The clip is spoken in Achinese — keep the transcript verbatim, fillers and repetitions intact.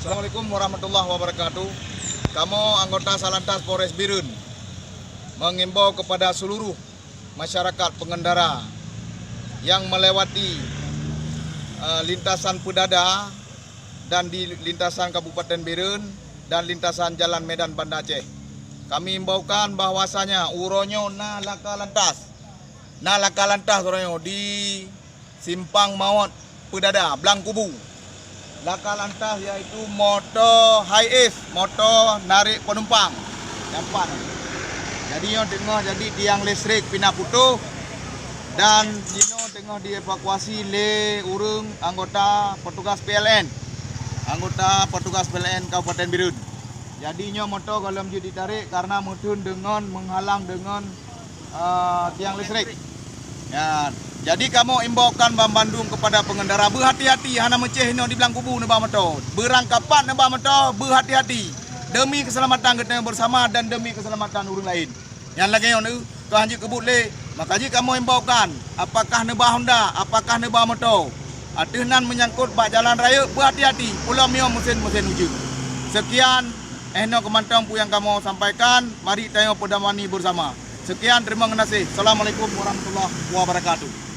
Assalamualaikum warahmatullahi wabarakatuh. Kamoe anggota Salantas Polres Bireuen mengimbau kepada seluruh masyarakat pengendara yang melewati, eh, lintasan Peudada dan di lintasan Kabupaten Bireuen dan lintasan Jalan Medan Banda Aceh. Kami imbaukan bahwasanya uroe nyoe na laka lantas. Na laka lantas uroe nyoe di Simpang Mawot Peudada, Blang Kubu. Laka lantas yaitu moto Hiace, moto narék penumpang. Nyang pat. Jadi nyoe teungoh jadi tiang listrik pina putôh dan jinoe teungoh dievakuasi lé ureuëng anggota petugas P L N. Anggota petugas P L N Kabupaten Bireuen. Jadi nyoe moto gohlom jeuet jitarék karena meutheun deungon meuhalang deungon, eh, tiang listrik. Ya, jadi kamoe imbaukan banmandum kepada pengendara, beuhati-hati, hana meucéh inoe di Blang Kubu neuba moto. Beurangkapat neuba moto, beuhati-hati. Demi keselamatan geutanyoe bersama dan demi keselamatan ureuëng laén. Nyang lagée nyoe, keu hanjeuet keubuet lé, maka jih kamoe imbaukan, apakah neuba honda, apakah neuba moto. Ateueh nan meunyangkot bak jalan rayeuk, beuhati-hati, pulo miyueb musém-musém ujeuen. Sekian, eh, nyoe keumantong peue nyang kamoe sampaikan, mari tanyoe peudamani beusama. Sekian, teurimong geunaséh. Assalamualaikum warahmatullahi wabarakatuh.